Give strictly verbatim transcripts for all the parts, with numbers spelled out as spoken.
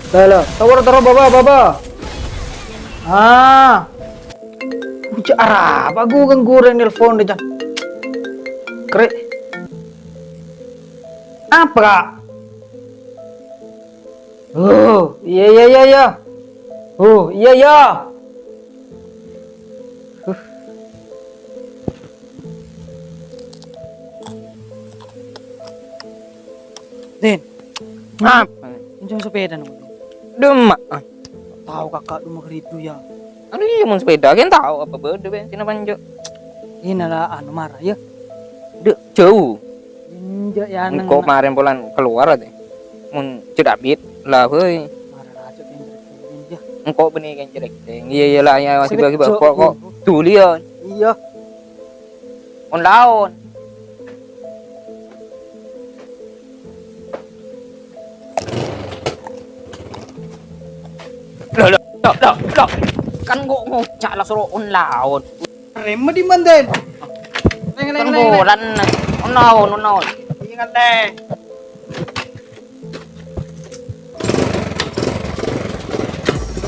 Lah, lah, tawar terro, Baba, Baba. Ah. Bocah Arab, aku kan goreng nelpon deh, Chan. Krek. Apa, Kak? Oh, iya, iya, iya, iya. Oh, iya, iya. Huh. Din. Apa? Pinjam sepeda nong. Demak. Tao kakak cuma keridu ya. Anu iya, mon sepeda kan tao apa beda bensin apa enjo. Ini lah anu marah ya. Dek jauh. Injak ya neng. Engko kemarin polan keluar aja. Mon cedak bit lah, hoi. Marah aja pinjam ya. Engko beni kan cedak. Iya, iya lah, ya, masih bagi bapak kok. Dulian. Iya. On laon. Loh, loh, loh, loh, loh. Kan kok ngocak lah suruh on laon. Rem di mana, Den? Neng, neng, neng, neng. Tenggolan. On laon, on laon. Ingat, deh.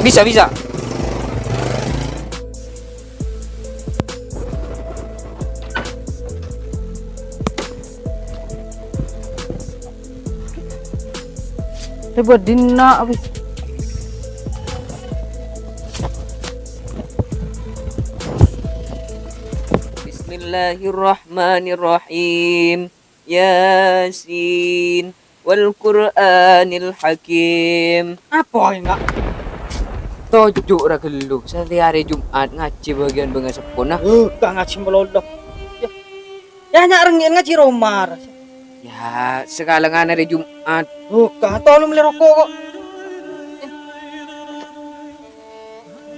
Bisa, bisa. Coba dinna' apa? Bismillahirrahmanirrahim. Yasin, wal Qur'anil Hakim. Apa enggak? Toju' ra ghâllu, satèya arè Jum'at ngajhi bâgiyân bângaseppona. Buka ngajhi malolo. Ya. Ya, nya' rengngèn ngajhi roma ra. Ya, sakalengan arè Jum'at. Buka, tolong beli rokok kok.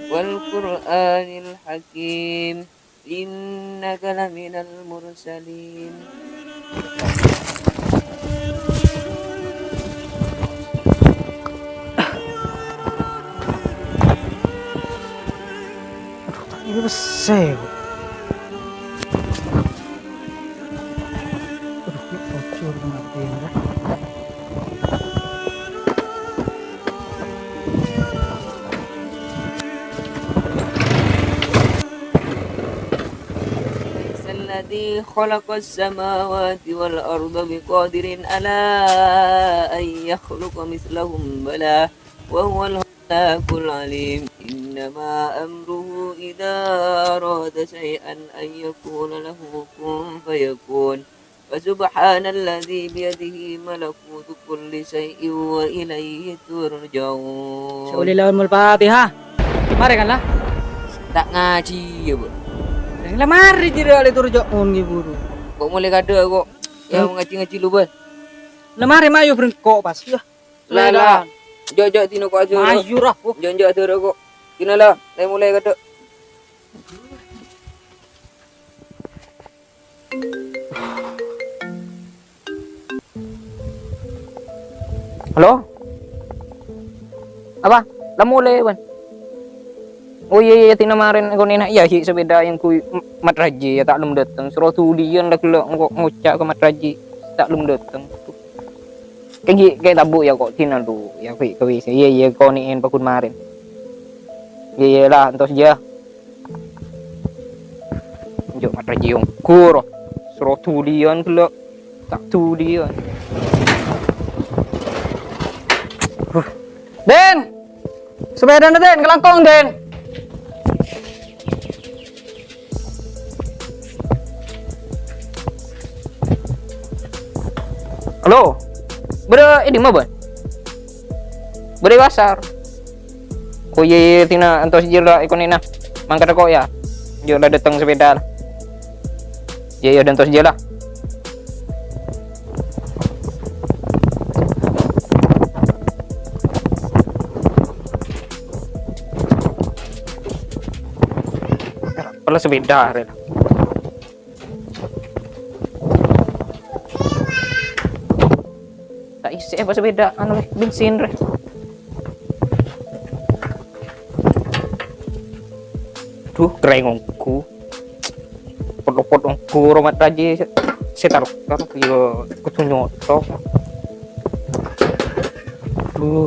Wal Qur'anil Hakim. Innaka laminal mursalin. Aduh, tak ini pese kok. Aduh, ini bocor mati ya. أليس الذي خلق السماوات والأرض بقادر على أن يخلق مثلهم؟ بلى وهو الخلاق العليم. إنما أمره إذا أراد شيئا أن يقول له كن فيكون. فسبحان الذي بيده ملكوت كل شيء وإليه ترجعون. Sè ollè laon mul Fatihah. Marè kan, la? Ta' ngajhi, ya, Bu? Yang la marè jârèya ollè turja'un, ngghi, buru. Kok mulai kadâ', kok? Ya, ngajhi-ngajhi lu, Bos. La marè, mayu, brengko', pas. Ya. La, la. Jâ', jâ', dina kok ajâ. Mayu, ra, Bu. Jâ', jâ', dârâ, kok. Dina, la. La mulai kadâ'. Halo? Apa? La molè, Wan? Oh, iyâ, iyâ, tina marèn engko' nèna, iyâ, ghi' sepèda yang kui m-, Mat Raji, ya, ta' lem dâteng. Soro duliyan la ghellâ' engko' ngoca' ka Mat Raji, ta' lem dâteng. Kan ghi' kè tabu' ya kok tina lu, ya, kui, kui. Iyâ, iyâ, konè'en paghun marèn. Iyâ, iyâ, la, entos jâ. Enjâ' Mat Raji ongghu, ro. Soro duliyan ghellâ'. Ta' duliyan. Huh. Den! Sepèdana, Den, kalangkong, Den. Halo. Bâdâ è dimma, Bân? Bâdâ è pasar. Oh, iyâ, iyâ, tina, entos jâ la èkonè'na. Mangkat kok, ya. Jâ' la dâteng sepèda. Iyâ, iyâ, entos jâ la. Pala sepèda, rè. Ta' isè' apa sepèda, anu, rè, bensin, rè. Duh, kerèng ongghu. Pot-pot ongghu, ro Mat Raji, sè, sè tar-, tar-, iyâ, kodhu nyoto. Uh.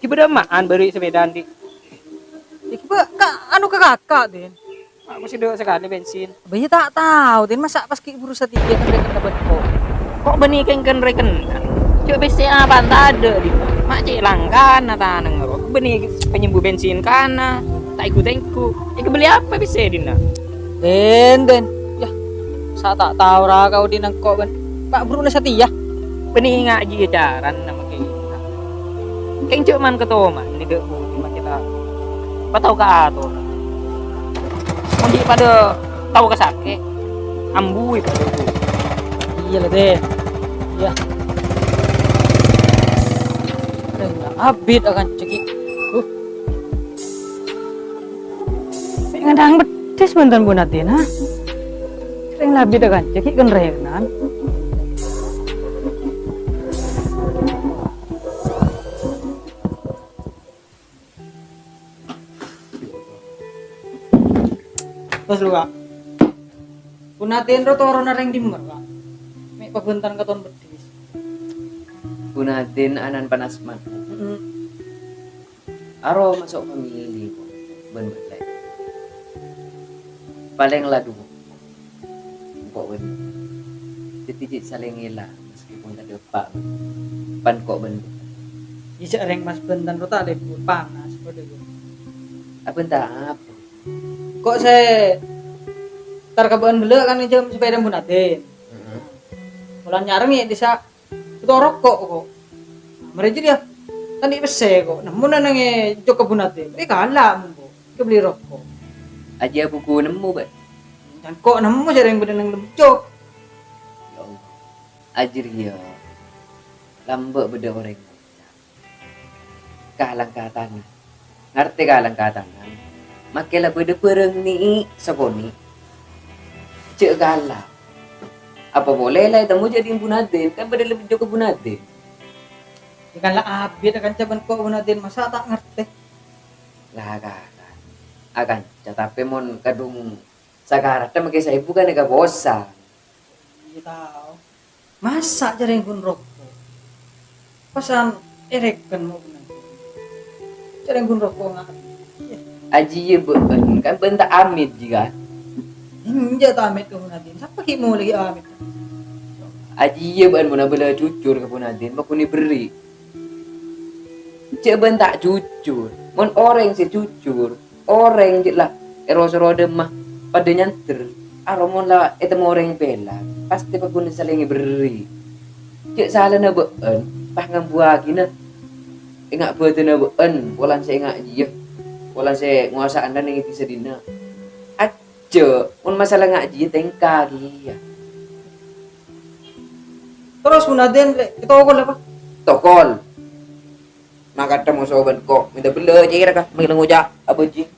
Ghi' bâdâ emma'an bâri' sapèdaan, Di'? Ghi' bâ-, ka-, anu ka kaka', Din. Ma' masè dâ' sakalè bensin. Bâ, iyâ ta' tao, Din. Masa' pas ghi' buru satèya kan rèkenna bân engko'? Ko' bânnè kèng kan rèkenna? Jhâ' pèssè apaan tadâ', Din? Ma' cè' langkana tanang ro. Bânnè panyembu bensin kana, ta' èngghu-tèngghu. Èkabelli apa pèssè, Din? Din, Din. Yah, sa ta' tao ra kau Din engko' bân pa' buru na satèya. Bânnè ngajhi carana makè. Kèng jhâ' man katoman nèka budi makè ta' patao ka ator. Mon ghi' padâ tao ka sakè', ambuwi padâ, Bu. Iyâ la, Din. Iyâ. Rèng abit akan cekik. Uh. Mè' ngandhâng peddhis bhunten, Bu Nadin, ha? Rèng labi ta' kanca ghi' kenrèngan. Terros lu, Kak. Bu Nadin ro toronna rèng dimma, Kak? Mè' pabhunten katon peddhis. Bu Nadin ana'na Pan Asmat. Heeh. Aro maso' famili bân bellè. Palèng la duwâ' engko' bân. Dhâddhi ghi' salèng èla, maskèpon tadâ' eppa' bân. Pan engko' bân. Iyâ, jhâ' rèng pas bhunten ro ta' lebur panas padâ, yâ. Abhânta apa? Ko' sè tar ka bâ'ân ghellâ' kan jhâ' sapèdana Bu Nadin. Heeh. Polana nyarèng è dissa' Bhuto roko', ko'. Marè jârèya, ta' andi' pèssè, ko'. Nemmo neng è jokka Bu Nadin. Èkala' mon, ko'. Èkabelli roko'. Ajiyâ bhuru nemmo, bâ'. Can ko' nemmo jârèya bâdâ neng lem jok. Ya Allah. Ajiyâ lambâ' bâdâ orèng ngoca', "Kalang katana." Ngartè kalang katana? Makè la bâdâ bârâng nè' sakonè'. Jhâ' kala. Apa polè la ètemmo jârèya Bu Nadin, kan bâdâ lebbi jokka Bu Nadin. Yâ kan la abit akanca bân ko' Bu Nadin, masa' ta' ngartè? La kala. Akanca, tapè mon kadhung sakaradhâ makè saèbu kan èkaposa. Iyâ tao. Masa' jârèya ghun roko'? Pasan èrèken mo' bhunten. Jârèya ghun roko' nga'. Ajiyâ bâ'ân, kan bâ'ân ta' amit, jiyâ kan? Enjâ' ta' amit ka Bu Nadin. Sapa ghi' molè ghi' amit? Ajiyâ bâ'ân mon abâlâ jujur ka Bu Nadin, makoni berri'. Jhâ' bâ'ân ta' jujur. Mon orèng sè jujur, orèng jhâ' la èro-soro dâmma padâ nyandher, aro mon la ètemmo orèng pèlak, pastè pagghun salèngè berri'. Jhâ' salana bâ'ân, pas ngambuwâghina ènga' bâdânna bâ'ân, polana sè ènga' jiyâ, polana sè ngosa'ana neng è dissa dinna'. Ajjhâ', mon masalah nga' jiyâ tèngka kèya. Terros Bu Nadin, Lè', ètokol apa? Tokol. Makaddhâ moso bân ko', mènta bellâ cèra ka, mènta ngoca' abâjing.